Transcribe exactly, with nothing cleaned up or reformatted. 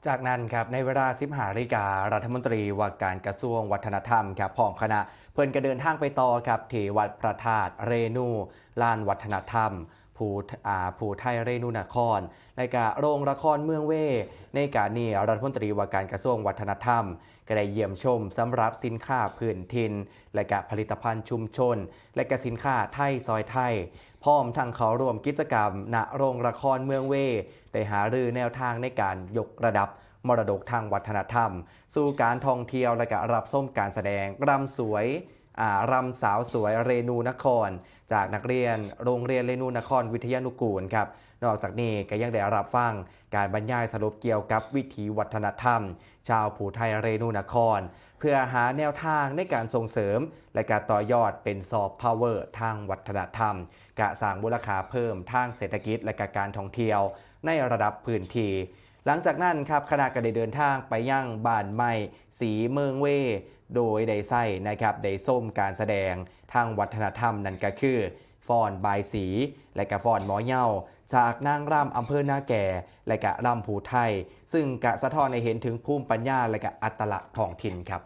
จากนั้นครับในเวลา สิบห้านาฬิกา รัฐมนตรีว่าการกระทรวงวัฒนธรรมครับพร้อมคณะเพิ่นก็เดินทางไปต่อครับที่วัดพระธาตุเรนู ลานวัฒนธรรม ภูอ่าภูไทยเรนูนคร และก็โรงละครเมืองเว่ ในการนี้รัฐมนตรีว่าการกระทรวงวัฒนธรรม ก็ได้เยี่ยมชมสำหรับสินค้าพื้นถิ่น และก็ผลิตภัณฑ์ชุมชน และก็สินค้าไทยซอยไทย พร้อมทั้งเข้าร่วมกิจกรรมณโรงละครเมืองเว่ ได้หารือแนวทางในการยกระดับมรดกทางวัฒนธรรม สู่การท่องเที่ยวและก็รับชมการแสดงรำสวยอ่ารำสาวสวยเรนูนคร จากนักเรียนโรงเรียนเรนูนครวิทยานุกูลครับ นอกจากนี้ก็ยังได้รับฟังการบรรยายสรุปเกี่ยวกับวิถีวัฒนธรรม ชาวภูไทยเรนูนคร เพื่อหาแนวทางในการส่งเสริม และการต่อยอดเป็นซอฟต์พาวเวอร์ทางวัฒนธรรม กะสร้างมูลค่าเพิ่มทางเศรษฐกิจและกะการท่องเที่ยวในระดับพื้นที่ หลังจากนั้นครับคณะก็ได้เดินทางไปยังบ้านไม้สีเมืองเว่ โดยได้ใช้นะครับได้ชมการแสดงทางวัฒนธรรมนั่นก็คือฟ้อนบายสี และกะฟ้อนหมอเหย้า จากนางรำอำเภอนาแก และกะรำภูไทย ซึ่งกะสะท้อนให้เห็นถึงภูมิปัญญาและกะอัตลักษณ์ท้องถิ่นครับ